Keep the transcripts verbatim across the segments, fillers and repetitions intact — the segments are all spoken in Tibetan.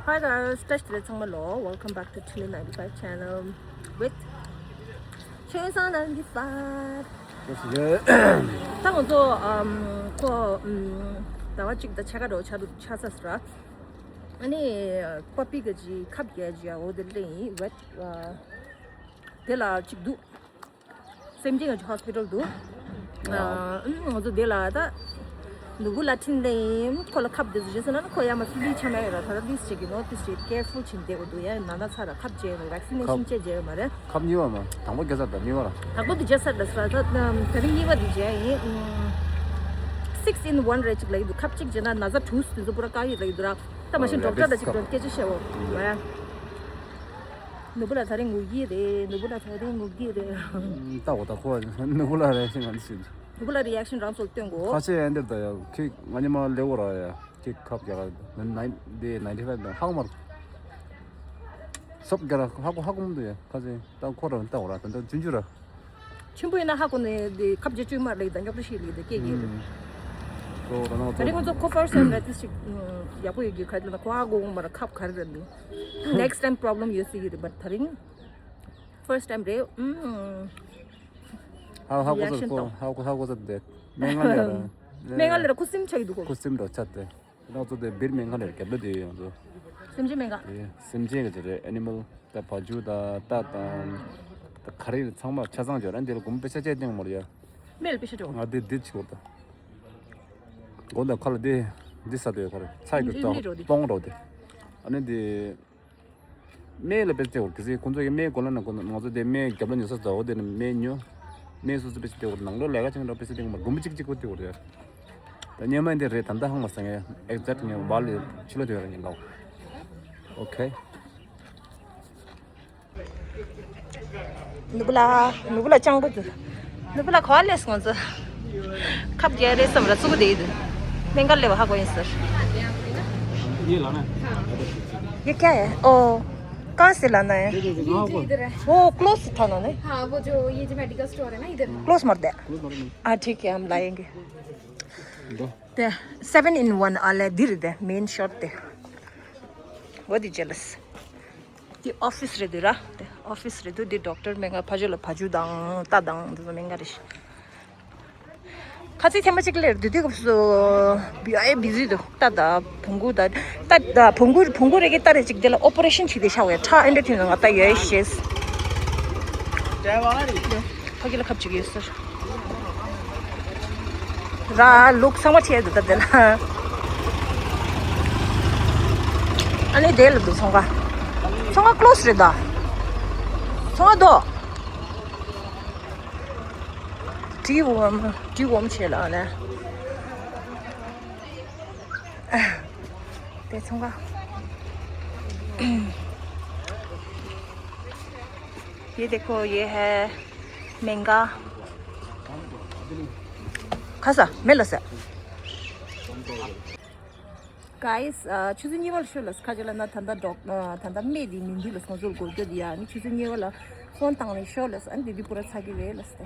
Hi guys, བཀྲ་ཤིས་བདེ་ལེགས་ཚང་མ་ལོ། Welcome back to Chili ninety-five channel with Chili ninety-five. ད་ང་ཚོ་ཨམ་ཁོ་ཨམ་ཟླ་བ་གཅིག་དང་ཕྱེད་ཀ་འགྲོ་ཆ་ཆ་ས་སི་ར། ཨ་ནི་པ་པི་ག་ཅིག་ཁབ་རྒྱག་ཅིག་ཡ་འོ་དེ་ལེན་ཡིན་ཝེད། དེ་ལ་གཅིག་འདུག་སེམས་ཅན་གྱི་ཧོ་སི་པི་ཊལ་འདུག་ཨ། ཨ་ང་ཚོ་དེ་ལ་ད་ནུ་བུ་ལ་ཁྲིན་ལེན་ཡིན། ཁོ་ལ་ཁབ་དེ་ཚོ་བྱིན་སོང་ན་ཁོ་ཡ་མ་སུ་ལི་ཆ་མ་ཡོད་ར། ད་ད་ཏིས་ཅིག་གི་ནོ་ཏིས་ཅིག་ཀེར་ཕུལ་བྱིན་བསྡད་དགོས་འདུག་ཡ་ན་ན་ཚ་ར་ཁབ་བྱས་ཡོད་མ་རེད། ཝེག་སི་ནེ་ཤིན་ཁབ་བྱས་བྱས་ཡོད་མ་རེད། ཁབ་གཉིས་པ་མ་དང་པོ་རྒྱག་ཚར་ད་གཉིས་པ་ར། དང་པོ་དེ་རྒྱག་ཚར་ད་ས་ད་ད་རིང་གཉིས་པ་དེ་བྱས་ཡིན། six in one རེད་ཅིག་ལ་ཡིན་འདུག་ཁབ་གཅིག་བྱས་ན་ན་ཚ་དྲུག་དེ་ཚོ་པུ་ར་བཀག་ཡོད་ལ་ཡིན་འདུག་ར། ད་མ་གཞི་ཨ་ཌོག་ཊར་ལ་རེ་ཅིག་སྐད་ཆ་བཤད་འོ་ཡ། ནུ་བུ་ལ་ད་རིང་ངུ་གི་རེད། ནུ་བུ་ལ་ད་རིང་ངུ་གི་རེད། ད་འོ་ད་ཁོ་ནུ་བུ་ལ་རེ་ཞིག་ང་འདི་ཞིག་ནུ་བུ་ལ་རི་ཨེག་ཤན་རང་ཚོ་སྟོན་གོ་ཁ་ཆེ་ཨེ་འདིར་ད་ཡ་ཁི་ང་ཉི་མ་ལེ་འོ་ར་ཡ་ཁི་ཁབ་རྒྱག་ག་ནའིན་དེ་ནའིན་ཊི་ཕའིབ་ཧ་གོ་མ་ར། སོབ་རྒྱག་ར་ཧ་གོ་ཧ་གོ་མ་འདུག་ཡ་ཁ་ཆེ་ད་ཁོ་ར་ད་འོ་ར་ད་ད་ཆུན་ཆུ་ར། ཆེན་པོ་ཡིན་ན་ཧ་གོ་ནས་དེ་ཁབ་རྒྱག་བཅུག་མ་ལེགས་དང་རྙོག་དྲ་ཞིག་ལེགས་དེ་སྐད་ཡིན། ཨུམ། ད་རིང་ང་ཚོ་ཁོ་ཕར་སི་ཊའིམ་རེད། དེ་ཞིག་ཡག་པོ་ཡོད་ཀྱི་ཁ་ལ་ཁོ་ཧ་གོ་མ་ར་ཁབ་ག་རེ་རེད་འདུག next time problem ཡོད་སྲིད་ཀྱི་རེད། བཊ་ད་རིང་ཕར་སི་ཊའིམ་རེད། ཨུམ། ཧ་ཧ་གོ་ས་རི་ཨེག་ཤན་ཁོ་ཧ་གོ་ཧ་གོ་ས་དེ་སྨན་ཁང་ལ་ར། སྨན་ཁང་ལ་ར་ཁོ་སིམ་ཆགས་ཀྱི་འདུག་གོ་ཁོ་སིམ་འགྲོ་ཆ་དེ། ང་ཚོ་དེ་སྦིར་སྨན་ཁང་ལ་རྒྱབ་ལ་དེ་ཡོང་ཚོ། སེམས་ཅན་སྨན་ཁང་། དེ་སེམས་ཅན་གྱི་དེ་རེད། ཨེ་ནི་མལ་ད་བ་ཕྱུགས་ད་རྟ་དང་། ད་ག་རེ་ཚང་མ་ཆ་ཚང་བརྗོད་ར་འདི་ལ་དགོན་པ་ཆ་ཆ་སྟེང་མོར་ཡ། མེ་ལ་པེ་ཤ་འགྲོ། ང་འདི་འདི་ཆིག་འོར་ད། དགོན་ད་ཁ་ལ་འདི་འདི་ས་དེ་ཁ་ལ་ཚ་ཡི་འདི་ཏོང་མེ་འགྲོ་འདི། ཏོང་འགྲོ་དེ། ཨ་ནི་འདི། སྨན་ལ་དཔེ་སྟེ་འོར་གི་སི་ཁོང་ཚོ་ཡི་སྨན་གོ་ལ་ན་གོ་ན་ང་ཚོ་དེ་སྨན་རྒྱབ་ལ་ཉོ་ས་ཟ་འོ་དེ་ནི་སྨན་ཉོ། སྨན་སོ་སོ་དཔེ་སྟེ་འོར་ནང་ལོ་ལས་ཀ་ཅིག་འདྲ་དཔེ་སྟེ་འོར་མ་དགོན་པ་གཅིག་གཅིག་པོ་དེ་འོར་ཡ། ད་སྙན་མ་འདི་རེད་ད་ལྟ་ཧང་མ་སང་ཡ་ཨེག་ཛེག་ངས་བ་ལི་ཕྱི་ལོ་དེ་ར་ཉིན་ལོ། ཨོ་ཁེ། ནུ་བུ་ལ་ནུ་བུ་ལ་ཅང་གོ་ནུ་བུ་ལ་གོ་ལེས་ང་ཚོ་ཁབ་རྒྱག་རེད་བསམ་ར་ཚུགས་དེ་ཡིན། སྨན་ཁང་ལས་བ་ཧ་གོ་ཡིན་ཟེར། ये लाना है। ये क्या है? ओ, कहाँ से लाना है? ये, ये, ये, ये इधर है। वो क्लोज था ना, नहीं? हाँ, वो जो, ये जो मेडिकल स्टोर है ना, इधर। क्लोज मत दे। क्लोज मत दे। हाँ, ठीक है, हम लाएंगे। दो। ते सेवन इन वन वाले धीरे दे, मेन शॉट दे। वो दी जेलस। དེ་ཨོ་ཕི་སི་རེད་འདུག་ར། དེ་ཨོ་ཕི་སི་རེད་འདུག་དེ་ཌོག་ཊར་སྨན་ཁང་། ཕ་ཇོ་ལ་བ་ཕྱུགས་དང་རྟ་དང་དེ་ཚོ་སྨན་ཁང་རེད། ཁ་ཚིག་ཐེངས་མ་གཅིག་ལེར་དུས་དུས་སྐབས་སུ་བི་ཨའི་བི་ཟི་འདུག་རྟ་དང་བོང་གུ་དང་རྟ་དང་བོང་གུ་བོང་གུ་རེ་གི་རྟ་རེ་གཅིག་དེ་ལ་ཨོ་པ་རེ་ཤན་བྱས་ཏེ་ཤ་བའི་ཁྲག་ཨེ་འདྲ་ཐོན་ན་ང་རྟ་ཡོད་ཤེས། ཕ་གི་ལ་ཁབ་ཅིག་ཡོད་ཟེར། ར་ལུག་ཚང་མ་ཆེ་འདུག་ད་དེ་ལ། ཨ་ནི་དེ་ལ་འདུག་ཚོང་ཁང་། ཚོང་ཁང་ཀློས་རེད་ད། ཚོང་ཁང་དོ། དྲི་འོམ་དྲི་འོམ་ཆེ་ལ་ཨ་ནི། དེ་ཚོང་ཁང་། ये देखो, ये है महंगा। ཁ་ས་མེ་ལ་ས། Guys, ཆུ་ཚོད་གཉིས་པ་ལ་ཤོད་ལ་ཁ་ཅིག་ལ་ན་ད་ལྟ་ཌོག་ད་ལྟ་སྨན་དེ་མི་འདུག་ལ་སོང་ཚོད་སྒོར་སྐྱོ་དེ་ཡ་ནི་ཆུ་ཚོད་གཉིས་པ་ལ་ཕོན་བཏང་ནས་ཤོད་ལ་ཨ་ནི་དེ་དུས་པུ་ར་ཚ་གི་རེད་ལ་སྟེ།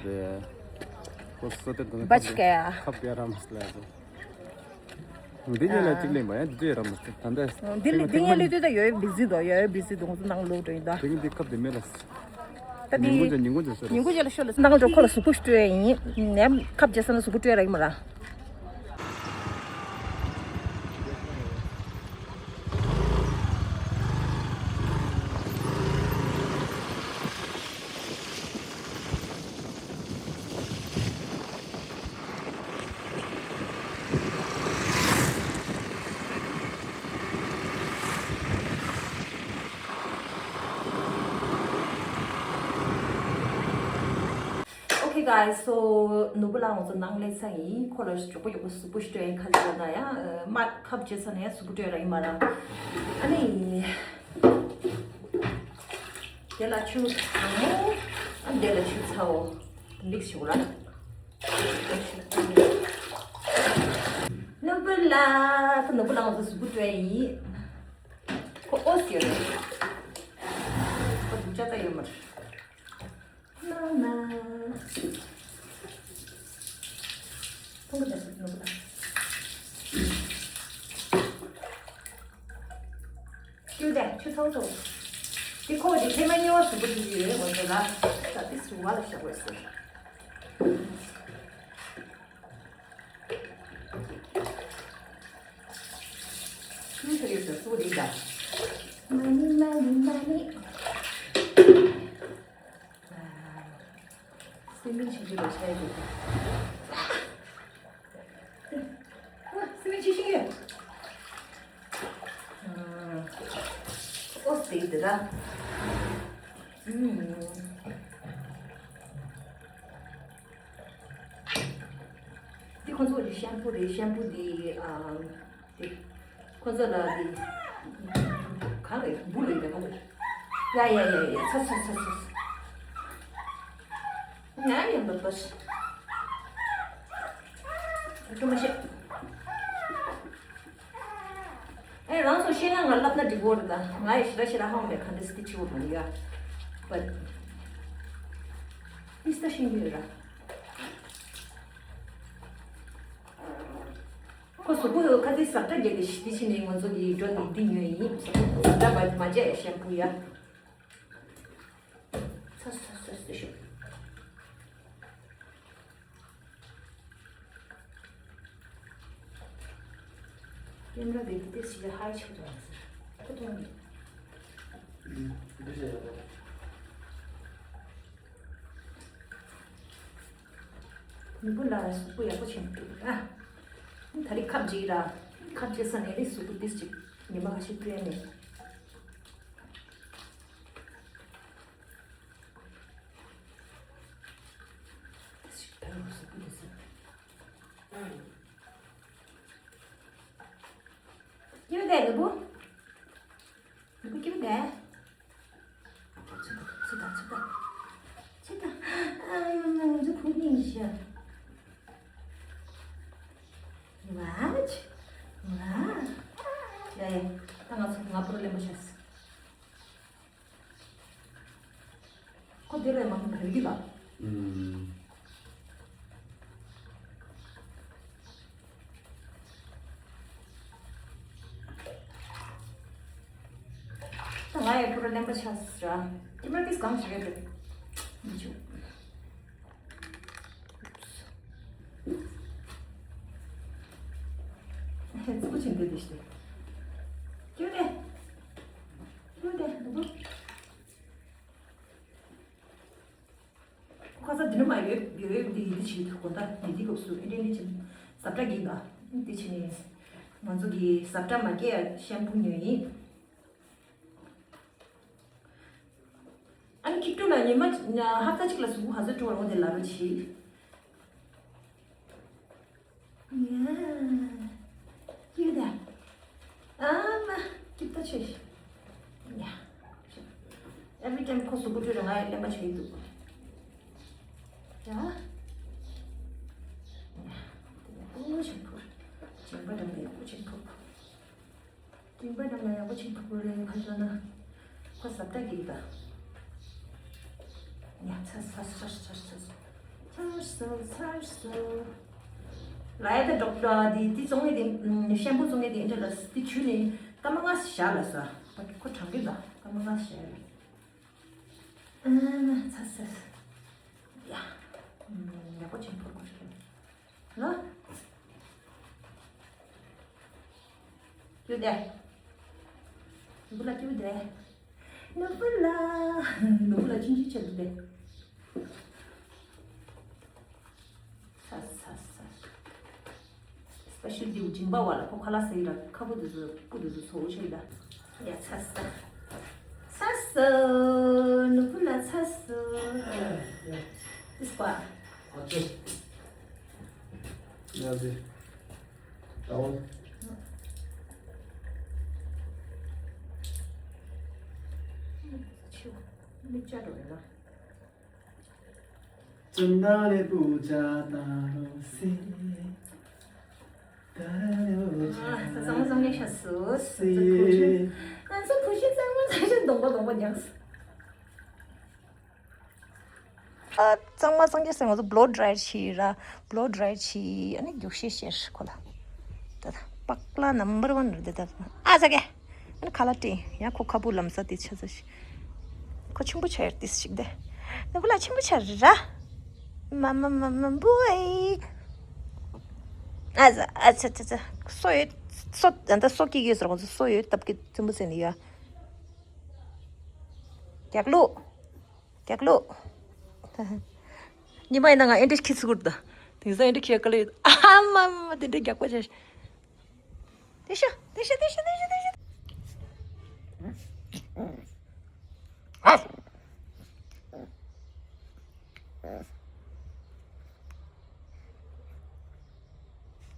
ཁོ་སོ་ཏེ་དང་ཁབ་རྒྱག་ཁབ་རྒྱག་ར་མ་སླ་ཟེར། འདི་ཉིད་ལ་གཅིག་ལེན་པ་ཡང་འདི་དུས་ར་མ་སྟེ་ད་ལྟ། འདི་ལ་འདི་ཉིད་ལས་དུས་ད་ཡོད་བི་ཟི་དོ་ཡོད་བི་ཟི་དོ་ང་ཚོ་ནང་ལོག་འགྲོ་ཡིན་ད། དེ་གི་འདི་ཁབ་དེ་མེད་ལ། ད་ཉིན་གུང་ཅན་ཉིན་གུང་ཅན་ཤོད་ལ། ཉིན་གུང་ཅན་ལ་ཤོད་ལ་ནང་ལོག་ཁོ་ལ་གཟུགས་པོ་སྤྲོད་ཡིན་ནས་ཁབ་རྒྱག་ས་ན་གཟུགས་པོ་སྤྲོད་ར་ཡིན་མ་ར། Okay guys, so ནུ་བུ་ལ་ང་ཚོ་ནང་སླེབས་ཚར་ཡིན། ཁོ་ལ་མགྱོགས་པོ་མགྱོགས་པོ་གཟུགས་པོ་སྤྲོད་ཡིན། ཁ་ཟས་ན་ཡང་མར་ཁབ་བྱས་ཚར་ན་ཡང་གཟུགས་པོ་སྤྲོད་ར་ཡིན་མ་ར། ཨ་ནི། དེ་ལ་ཆུ་གཙང་མོ། ཨ་དེ་ལ་ཆུ་ཚ་བོ། མིག་སི་བྱེད་དགོས་ལ། ནུ་བུ་ལ། ནུ་བུ་ལ་ང་ཚོ་གཟུགས་པོ་སྤྲོད་ཡིན། ཁོ་ཨོ་སི་ཡོད་རེད། ཁོ་སྡུག་ཅག་ད་ཡོད་མ་རེད། མ་མ། ཐུང་གི་མེད་ནུ་བུ་ལ། ཁྱོད་དེ་ཁྱོད་ཚང་ཚོ། དེ་ཁོ་དེ་ཐེངས་མ་གཉིས་པ་གཟུགས་པོ་དེ་ཡོད་ངོ་ཚོ་ལ། ད་དེ་གཟུགས་པ་ལ་བཞག་དགོས་ཟེར། ཁྱོད་ཚོ་ཡོད་ཟེར་གཟུགས་པོ་དེ་ད། མ་ཎི་མ་ཎི་མ་ཎི། སེམས་ནུས་ཆེ་ཆེ་ལ་ཆ་ཡོད། ཨ། སེམས་ནུས་ཆེ་ཤིང་ཡོད། ཨོ་སེ་དེ་ར། ཨུམ། འདི་ཁོ་ཚོ་གི་ཤམ་པུ་རེད། ཤམ་པུ་འདི་ཨ། དེ། ཁོ་ཚོ་ལ་དེ། གང་རེད། འབུ་རེད་དེ་གང་རེད། ཡ་ཡ་ཡ་ཡ། ཚ་ཚ་ཚ་ཚ། ང་ཡང་འབབ་པ་ཞིག་ཨ་ཁུ་མ་ཤེས། ཨེ་རང་ཚོ་ཤེས་ན་ང་ལབ་ན་འགྲིག་གོ་རེད་ད། ང་ཡི་ཞེ་དྲག་ཞེ་དྲག་ཧ་གོ་མེད། ག་འདྲ་སི་ཊི་ཆེ་བོ་མ་རེད་ཡ། བཊ་ཨིས་ད་ཤེས་ཀྱི་ཡོད་ར། ཁོ་གཟུགས་པོ་ཁ་ཚིག་ཟབ་དྲ་རྒྱག་གི་ཤི་དེ་ཕྱིན་ནས་ང་ཚོ་གི་འགྲོ་ནི་འདི་ཉོས་ཡིན། ཟབ་དྲ་མ་མ་བྱས་ཤེམ་པུ་ཡ། ཚ་ཚ་ཚ་ཚ་ཤོག་ཀེམ་ར་དེ་དེ་ཞིག་ལ་ཧའི་ཆགས་འདུག་ཟེར། ཁོ་མཐོང་མེད། ཨུམ། འདི་བྱས་ཡག་པོ། ནུ་བོ་ལ་གཟུགས་པོ་ཡག་པོ་བྱེད་འདུག་ཨ། ད་རེས་ཁབ་རྗེས་ར། ཁབ་རྗེས་ས་ནས་རེས་གཟུགས་པོ་ཏིས་ཅིག་ཉི་མ་ཁ་ཤས་སྤྲད་ནས། ཏིས་ཅིག་ད་རུང་གཟུགས་པོ་ཏིས་ཅིག་ཀྱེ་བདེ་ནུ་བོ། ནུ་བོ་ཀྱེ་བདེ། ཚུད་ད་ཚུད་ད་ཚུད་ད། ཚུད་ད། ཨ་ཡོ་ང་ཚོ་ཕུག་ནས་ཤི། ཝ་ཆི། ཝ། ཡ་ཡ། ད་ང་ཚོ་ང་པུ་རུ་ལེན་པ་ཤ་སི། ཁོ་དེ་ལས་མང་པོ་བེར་གྱི་ལ། ཨུམ། ད་ང་ཡི་པུ་རུ་ལེན་པ་ཆགས་སི་ར། ཀེམ་ར་ཏིས་གང་ཞིག་རེད་རེད། མི་ཆུ། ཧེ་ཙི་པོ་ཆེན་པོ་དེ་ཞིག་ཀྱེ་བདེ། ཀྱེ་བདེ། ནུ་བོ། ཁོ་ས་འདི་ནུ་མ་ཡོད་ཡོད་འདི་ཡིན་འདི་ཆེ་གོ་ད་འདི་འདི་སྐབས་སུ་ཨེ་འདྲེ་འདི་ཆེ་ཟབ་དྲ་གི་ད་འདི་ཆེ་ནས་ང་ཚོ་གི་ཟབ་དྲ་མ་སྐྱེ་ཤེམ་པུ་ཉོས་ཡིན། ཨ་ནི་ཁྱི་ཀྲུ་ལ་ཉི་མ་ཧབ་ཏ་གཅིག་ལ་གཟུགས་པོ་ག་ཚོད་བཀྲུ་བར་འོང་དེ་ལ་རོ་ཆེ། ཡ། ཡོད་ད། ཨ་མ། སྐྱིད་པོ་ཆེ། ཡ། Every time ཁོ་གཟུགས་པོ་བཀྲུས་ར་ང་ཡི་གླེན་པ་བྱེད་ཀྱི་འདུག་ཡ། ཡ། དེ་ནས་ཀུ་ཆེན་པོ། སྦྱིན་པ་འདྲ་མི་ཡག་པོ་ཆེན་པོ། སྦྱིན་པ་འདྲ་མི་ཡག་པོ་ཆེན་པོ་རེད་ཁ་ཆོ་ན། ཁོ་ཟབ་དྲ་གི་ད། ཡ་ཚ་ཚ་ཚ་ཚ་ཚ། ཚར་སོང་ཚར་སོང་། ལ་ཡ་ད་ཌོག་ཊར་དེ་དེ་བཙོང་མཁན་དེ་ཤེམ་པུ་བཙོང་མཁན་དེ་འདྲ་ལ་དེ་ཆུ་ནས་སྐར་མ་ལྔ་བཞག་ལ་ས། ཁོ་གྲང་གི་ད་སྐར་མ་ལྔ་བཞག་ཡོད། ཨ་ན་ཚ་ཚ། ཡ། ཡག་པོ་ཆེན་པོ་ཁོ་ཤེམ་པུ། ལོ། ཀྱེ་བདེ། ནུ་བོ་ལ་ཀྱེ་བདེ། ནུ་བོ་ལ། ནུ་བོ་ལ་ཅི་ཅི་བྱེད་བདེ། ས་ས་ས། སྤེ་ཤལ་དེ་སྦྱིན་པ་བ་ལ་ཁོ་ཁ་ལག་ཟ་ཡི་ར་ཁ་བུ་དེ་ཚོ་སྤུ་དེ་ཚོ་ཚོ་བོ་ཆེ་ད། ཡ་ཚ་ས། ཚ་སོ། ནུ་བོ་ལ་ཚ་སོ། ཏིས་པ། ཨ་ཅོ། ཡ་ཟེ། ད་འོ། ཆུ། མི་ཅག་འགྲོ་ཡིན་ན། ཙུན་ད་ལེ་པུ་ཅ་ད་རོ་སེ། ད་རོ་ཅ། ཨ་ས་ཚང་མ་ཚང་མ་ཤ་སུ་སི། ང་ཚོ་ཕུ་ཤི་ཚང་མ་ཚང་མ་གདོང་པ་གདོང་པ་མྱངས། ཨ་གཙང་མ་གཙང་རྐྱང་ཟེར་ང་ཚོ་བློ་ཌ་རའི་བྱས་ར། བློ་ཌ་རའི་བྱས་ཨ་ནི་རྒྱུག་ཤེས་ཤེས་ཁོ་ལ། ད་ད་པགས་ལ་ནམ་བར་ཝན་རེད་ད། ཨ་ཟ་གེ། ཁ་ལག་སྤྲད། ཡང་ཁོ་ཁ་སྦུག་ལམ་སང་དེ་ཆ་ཚ་ཞིག་ཁོ་ཆེན་པོ་ཆགས་ཡོད་དེ་ཞིག་དེ། ནུ་བུ་ལགས་ཆེན་པོ་ཆགས་ར། མ་མ་མ་མ་བུ་ཨེ། ཨ་ཙ་ཨ་ཙ་ཙ་ཙ། སོ་ཡོད། སོ་ད་ལྟ་སོ་སྐྱེ་གི་ཡོད་ཟེར་གོ་ཚོ། སོ་ཡོད་སྟབས་ཀྱི་ཚིམ་པོ་ཟེར་ནི་ཡ། རྒྱག་ལུགས། རྒྱག་ལུགས། ཉི་མ་ཡིན་ན་ང་ཨེ་འདྲ་ཁྱི་ཚུགས་ད། དེང་སང་ཨེ་འདྲ་ཁྱི་ག་ལེ། ཨ་མ་མ་དེ་འདྲ་རྒྱག་པ་བྱས། དེ་ཤ་དེ་ཤ་དེ་ཤ་དེ་ཤ་དེ་ཤ།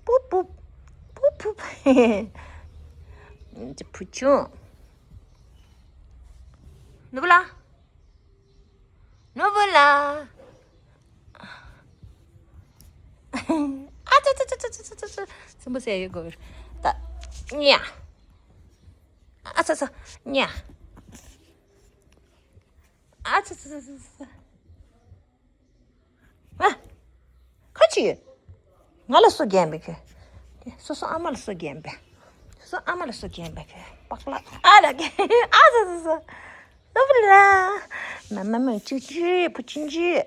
པུབ་པུབ། པུབ་པུབ། ཅི་བུ་ཆུང་། ནུ་བུ་ལགས། ནོར་བུ་ལགས། ཨ་ཙི་ཙི། སྲིན་པོ་ཟེར་ཡོད་དགོས། ད་ཉ། ཨ་ཙི་ཙི། ཉ། ཨ་ཙི་ཙི་ཙི་ཙི། ཨ། ཁ་ཅིག་ང་ལ་སོ་རྒྱན་པའི་ཁྱོད། སོ་སོ་ཨ་མ་ལ་སོ་རྒྱན་པའི། སོ་སོ་ཨ་མ་ལ་སོ་རྒྱན་པའི་ཁྱོད། པགས་ལ་ཨ་ལ་རྒྱན། ཨ་ཙི་ཙི་ཙི། ལོ་བུ་ལ། མ་མ་མ་ཅུ་ཅུ་བུ་ཅུ་ཅུ།